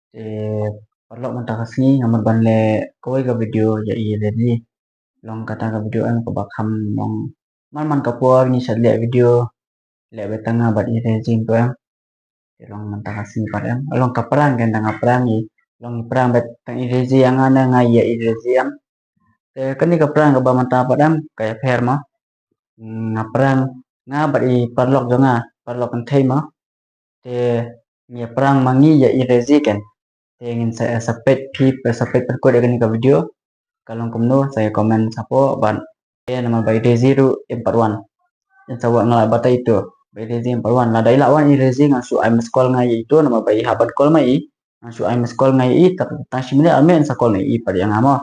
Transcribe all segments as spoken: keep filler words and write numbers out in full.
Te paralok mynta ka sngi nga mut ban leh kawei ka video ïa i Rezi. Long kata ka video em kaba kham long man man ka por ngi sa leh video leh beit tang nga bad i Rezi to em. Te long mynta ka sngi pat em. Long ka prank kan tang ka prank i. Long i prank beit tang i Rezi ïa nga ne nga ïa i Rezi em. Te kane ka prank kaba mynta pat em ka ïapher mo. Nga prank nga bad i paralok jong nga, paralok kynthei mo. Te ngi prank ma ngi ïa i Rezi kan. Te ngin sa, sa peit phi, sa peit pynkut ïa kane ka video. Ka long kumno sa ïa comment support bad te namar ba i Rezi ruh im pat wan. In sa wad nga la batai ito ba i Rezi im pat wan. Lada i la wan i Rezi ngan shu ai miss call nga ïa ito namar ba i hap ban call ma i. Ngan shu ai miss call nga ïa i tang shi minit ar minit in sa call ma i pat ïa nga mo.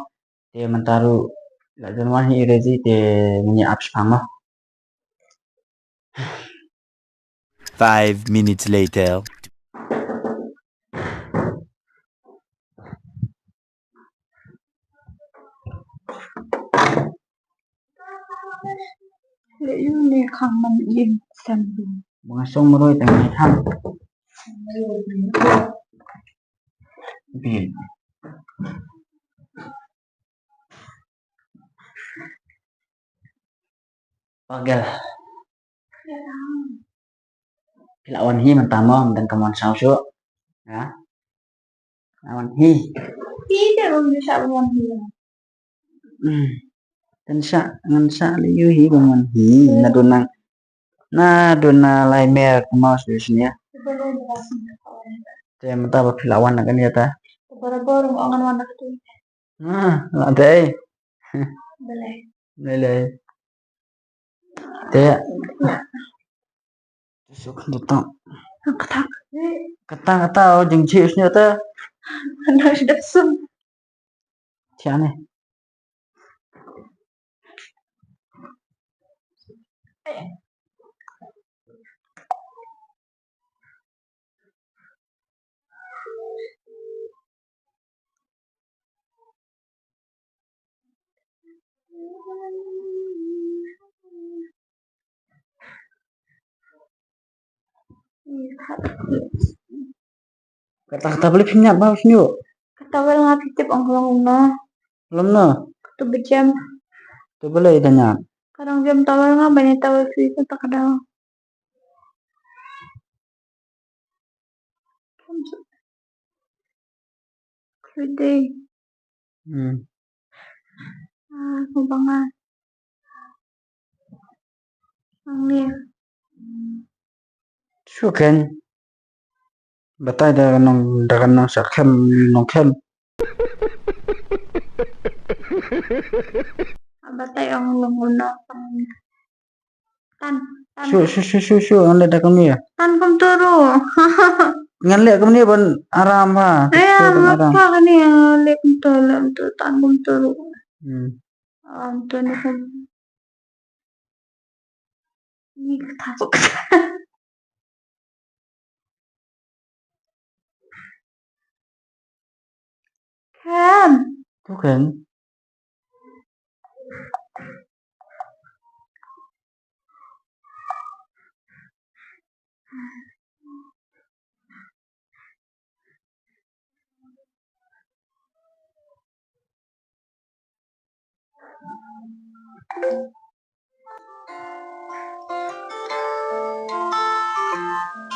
Te mynta ruh la jan wan hi i Rezi te ngin ïa ap shaphang mo. Five minutes later. Leh ïa une khang man ïing sem bun. Ba nga shong marwei tang ngi khang. Bin. Pagel. Phi la wan hi mynta mo, mynta ka mon saw shuh. Ha? La wan hi. Phi te rum ju sa wan hi. Hmm. Kan sa, ngan sa leh ïa hi ban wan hi. Na duna, na duna lai mer ka mo shuh shuh ïa. Te mynta ba phi la wan na kane ta. Barabor ngan wan na katu. Ah, la dei. Balei? Balei? Te. Te suk kata. Kata. Kata, kata, oh, jingchih sini te. Mana sudah sum. Tiane. Kata, kata balei phim ñiad ba u sñiuh? Ka towel nga phi tip ong ka long kumno. Long kumno? Ka tu ba jem. Tu balei da ñiad? Ka dang jem towel nga ban ïa towel phi kata ka daw. Khuid dei. Hmm. Ah, ko ba nga. Ang nia. Shu ken. Batai da ka nong, da ka nong sa khem, nong khem. Batai ong long kumno. Tan, tan. Shu, shu, shu, shu, shu, ngan leh da kumne. Tan kumtu ruh. Ngan leh kumne ban aram ha. Aya, kumtu ban aram. Ngapa kane ngan leh kumtu, leh kumtu, tan kumtu ruh. Hmm. Am, tu ni kum. Ni ka thasuk. Khem. Tu khem.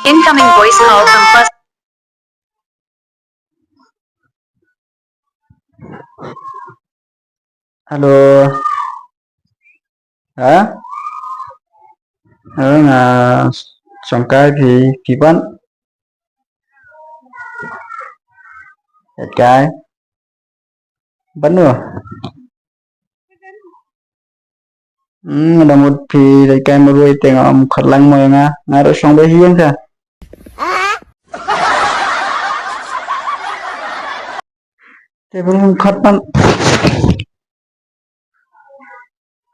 Incoming voice call from plus. Hello. Ha? Hello, nga shong kai phi, phi ban. Kai. Bano? Hmm, nga dang mut phi dei kai marwei te nga ym khot lang mo ïa nga. Nga ruh shong beit hi ïa nga. Te bym khot pat.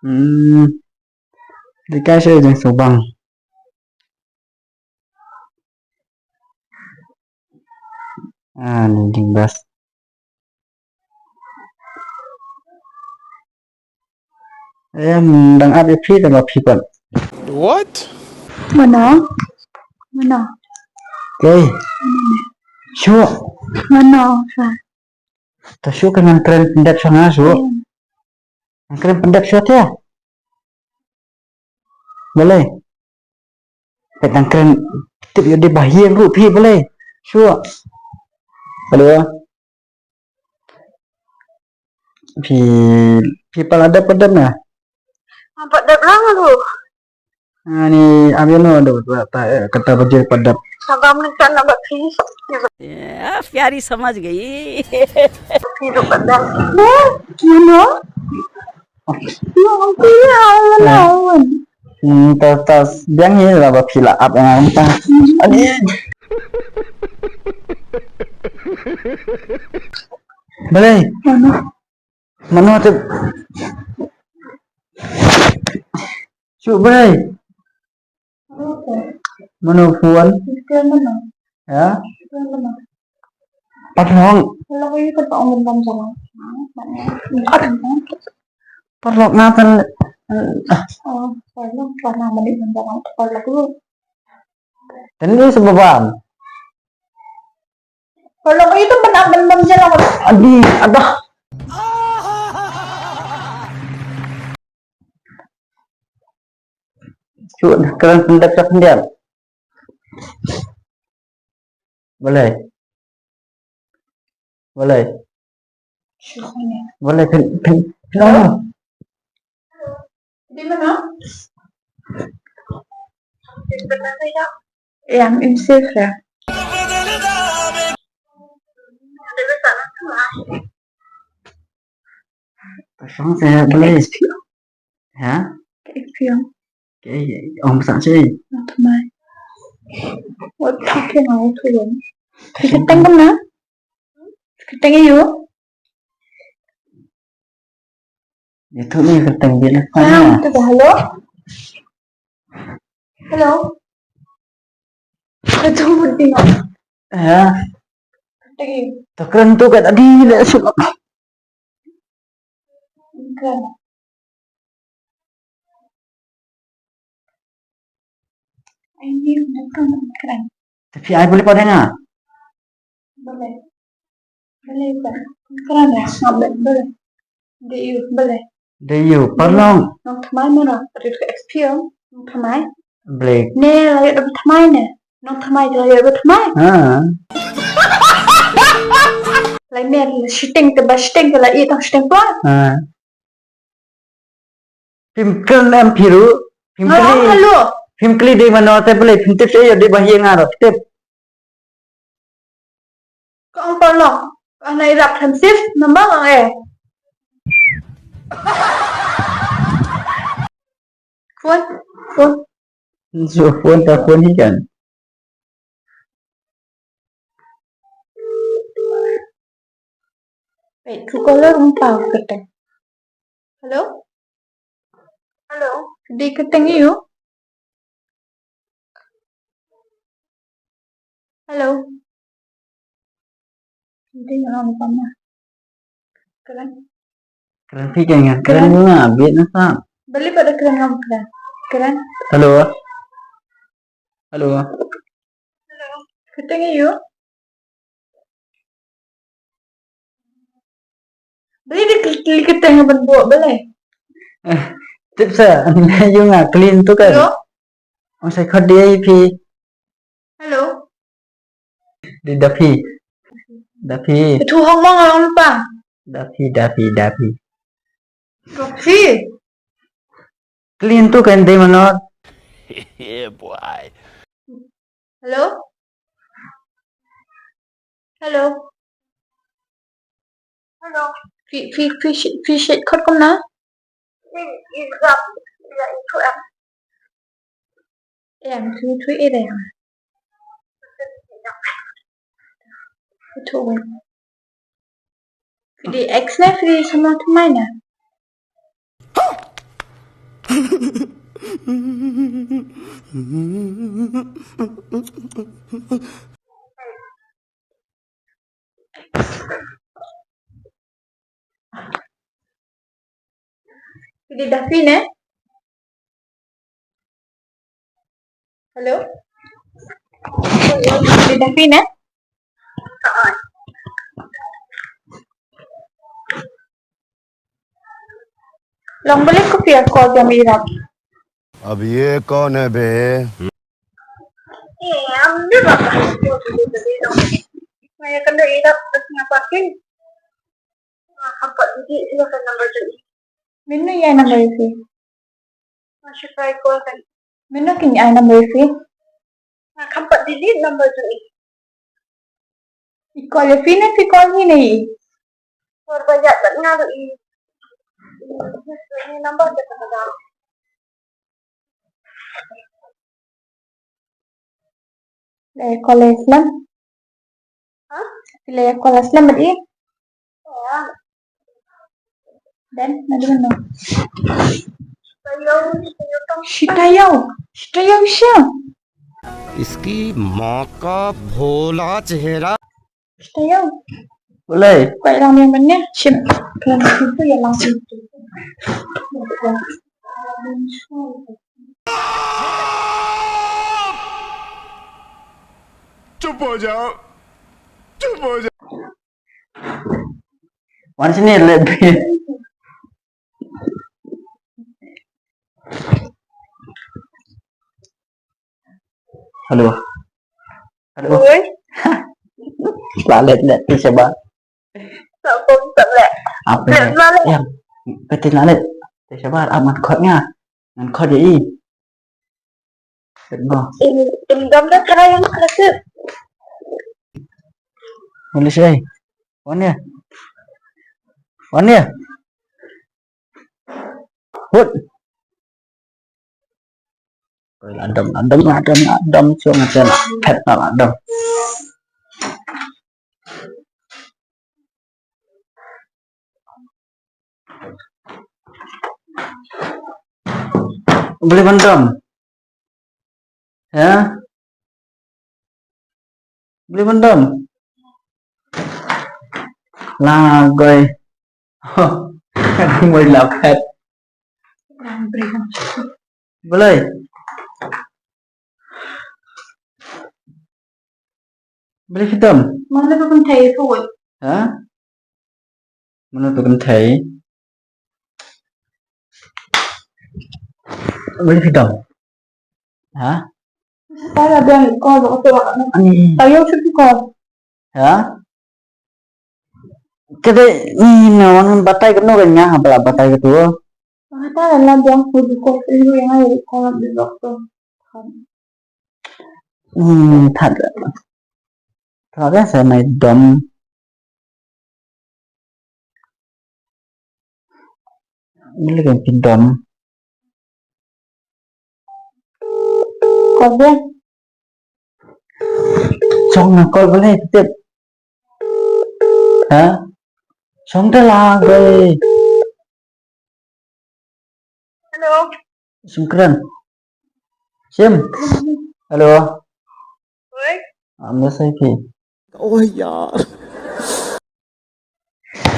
Hmm. Dei kai sha jingsngewbang. Ah, ni ding bas. Em, dang ap ïa phi, dang ap phi pat. What? Mano? Mano? Kei. Shu. Mano sa? Ta shu ka ngan kren pyndep sha nga shu. Ngan kren pyndep sha te. Balei? Peit ngan kren tip ïa di bahieng ruh phi balei? Shu. Balei? Phi, phi pala dep pat dep na? Pat dep lang tu. Ani am ïa no do ta kata bajir pat dep. Sabam ni kan na ba phi. Ya, pyari samajh gayi. Phi do pat dep. Mano? Mano? Phi ya Allah. Hmm, tas tas biang hi la ba phi la ap ïa nga ta. Ani. Balei? Mano? Mano te? Shu bai. Mano phone? Ya? Parlok. Parlok nga tan. Tan ni sebab. Parlok itu benar benar jalan. Adi, ada. Cuba kalian pendek tak pendek. Boleh. Boleh. Boleh pen pen pen. Di mana? Yang insif ya. Pasang saya boleh. Ha? Kaei phi ong? Kaei ong ba sah shi? Ong thymmai. Wat phah phi ong ong thymmai. Phi kyrteng kumno? Phi kyrteng aïu? Ïathuh ïa kyrteng bad na phone. Hello? Hello? Ïathuh mut phi ong. Ha? Kyrteng aïu? To kren tu kat adi le shu. Kren. Ai ni, kren, kren. Te phi ai boleh pat ïa nga? Boleh. Boleh pat. Kren ïa nga, boleh, boleh. Dei ïa u, boleh. Dei ïa u, parlok. Nongthymmai mano? Rit ka X P ong, nongthymmai. Blek. Ne la ïoh da ba thymmai ne. Nongthymmai te la ïoh ba thymmai. Ha. La ïoh ne la shiteng te ba shiteng te la ïoh tang shiteng pla. Ha. Phim kren em phi ruh. Phim kylli. Hello. Phim kylli dei mano te pele phim tip sha ïa dei ba hiang aro tip. Ka ong parlok. Ka ong na irap khlem sif, namar ong eh. Phone, phone. Shu phone ta phone hi kan. Wait, Truecaller um pau kyrteng. Hello? Hello? Dei kyrteng ïa u? Hello? Dei nga ong pam na. Kren. Kren phi kren nga. Kren nga bit na sa. Bali pada kren ngam kren. Kren. Hello? Hello? Hello? Kyrteng ïa u? Beli di klik klik kyrteng ban buh beli. Eh, tip sa, ïa nga clean tu kan. Hello? Ong sai khot dia ïa phi. Hello? Di Dapi. Dapi. Itu hong mong along pa. Dapi, Dapi, Dapi. Dapi. Clean tu kan dei manot. Yeah, boy. Hello? Hello? Hello? Phi, phi, phi, phi, phi, khot kumno? Phi, phi, phi, phi, phi, em. Em, phi, phi, em. Phi, phi, em. Phi dei ex ne phi dei samla thymmai ne? Phi dei Dapi ne? Hello? Phi dei Dapi ne? Long balik ko pia call jam Irap. अब ये कौन है बे? Eh, am ni ba ka ko tu tu tu. Maya kan da Irap da sini parking. Ah, hampat didi sila kan number tu. Mino ya number isi. Masih try call kan. Mino kin ya number isi. Nga khampat delete number jong i. I call ïa phi ne phi call hi ne i? Por ba ïa kat nga ruh i. Ni number ka ta ka. Le call ïa slem. Ha? Le call ïa slem i. Dan, na di mana? Shitayau, Shitayau, Shitayau. इसकी माँ का भोला चेहरा। Shitayau. Boleh. Kau hilang yang mana? Shim. Kau hilang pintu, ya hilang pintu. चुप हो जाओ, चुप हो जाओ। Wan sini, leh. Hello. Hello. Oi. Lalet, let, tu siapa? Tak pun tak leh. Apa ni? Lalet. Yang, kata lalet. Tu siapa? Aman kuat nya. Ngan kuat je i. Sedno. Im, im dam da kara yang kata. Boleh sih. Wan ya. Wan ya. Hut. Oi, ladam, ladam, ladam, ladam. Cuma macam pet lah ladam. Boleh bantam? Ya? Boleh bantam? Lah, goi. Hah, aduh, mai lakat. Boleh. Boleh hitam? Mana tu kan thai tu? Ha? Mano tu kan thei? Mano tu kan? Ha? Saya ada yang call waktu waktu. Ani. Saya sudah call. Ha? Kete ni nawan batai keno kenya apa lah batai ketua? Kata lah biang sudah call itu yang ada call di waktu. Hmm, tad. Tad ya saya mai dom. Ini lagi yang dom. Kau dia. Song na call boleh tip. Ha? Song dah lah, gue. Hello. Shim kren. Shim. Hello. Oi. Am na sai ki. Oh yaar.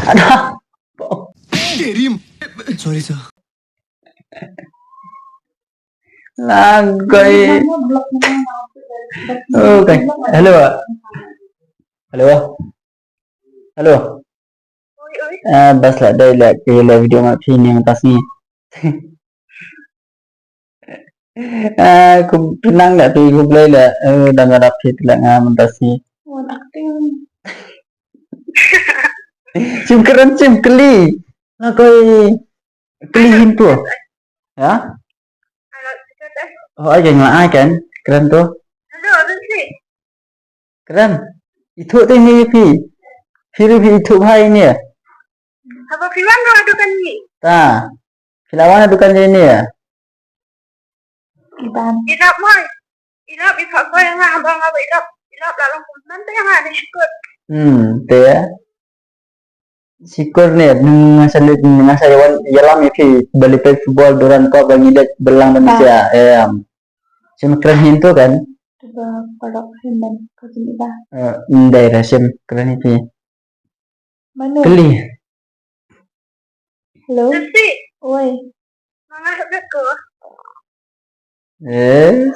Ada. Terim. Sorry sir. Lagai. Okay. Hello. Hello. Hello. Oi, oi. Ah, bas la dei la ki la video ma phi ni tas ni. Ah, ku pinang la phi ku play la, eh, da ma da phi la nga man tas ni. Wan acting. Sim keren sim keli. Lagai. Keli hin tu. Ya? Oh, ai kan, ai kan. Keren tu. Hello, Lucy. Kren. Itu tu ni pi. Phi ri phi itu bhai ni. Haba phi wan ro dukan ni. Ta. Phi la wan dukan ni ni. Iban. Ilap mai. Ilap ipa ko yang haba ngaba ilap. Ilap la long kum nan te yang ada syukur. Hmm, te. Syukur ne, nga sa lut, nga sa ïawan ïalam ïa phi ba leit peit football Durand Cup ba ngi dei ba lang ba ngi sia. Em. Shim kren hin tu kan? Ba paralok hin ban ka jin ida. Eh, ndai ra shim kren hi phi. Manu. Keli. Hello. Oi. Manga hebe ko. Eh.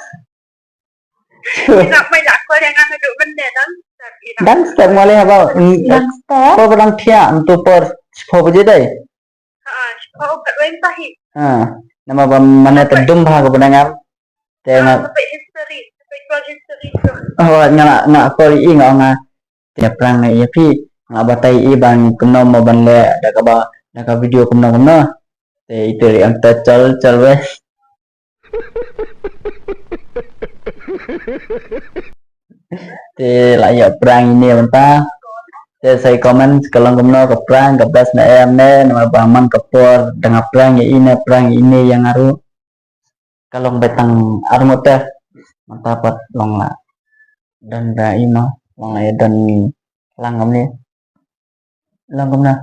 Ina mai la ko yang anu duk bende dang. Dang step male haba. Dang step. Ko dang thia untuk por sepuluh baje dai. Ha, Ha, namar ba mane te dum bha ka bneng am. Te nga, oh, nga, nga call i nga, nga te prank ïa phi, nga batai i ban kumno mo ban leh da kaba, da ka video kumno kumno. Te ite ri anta chal chal we. Te la ïa prank ine mynta. Te sa comment ka long kumno ka prank, ka best ne em ne, namar ba man ka por da nga prank ïa ine, prank ïa ine ïa nga ruh. Ka long ba tang arngut te. Mynta pat long la don da i mo, long la ïa don lang kumne. Long kumno?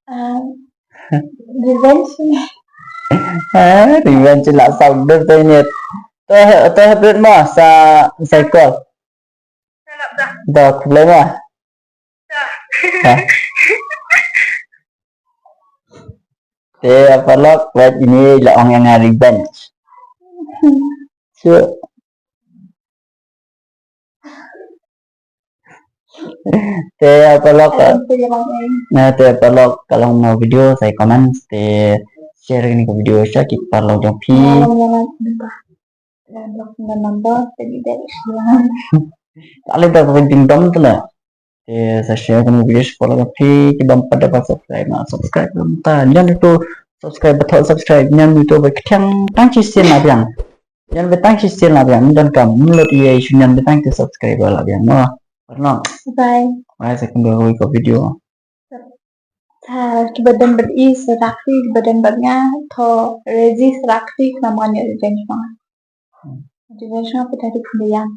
Ah, revenge. Ah, revenge la saw dur te ine. To, to haprit mo sa, sa call. Da khublei mo. Ha. Te paralok, wat ine la ong ïa nga revenge. So, te paralok, na te paralok ka long mo video sa comment, te share ïa kane ka video sha ki paralok jong phi. Ka lei da ka ding dom te la. Te sa share kane ka video sha ki paralok jong phi, ki bym pat da subscribe, na subscribe mynta. Jan ito subscribe, ba thoh subscribe, jan ito ba kthiang tang shisien la biang. Jan ba tang shisien la biang, jan kam mlut ïa shu jan ba tang ki subscriber la biang. Mo. Paralok. Bye. Bye, sa ïakynduh ha kawei ka video. Sa kiba don bad i sa rakri, kiba don bad nga, to revenge sa rakri, khnang ba ngan ïoh revenge ma nga. Revenge ma nga pynta dei pynbiang.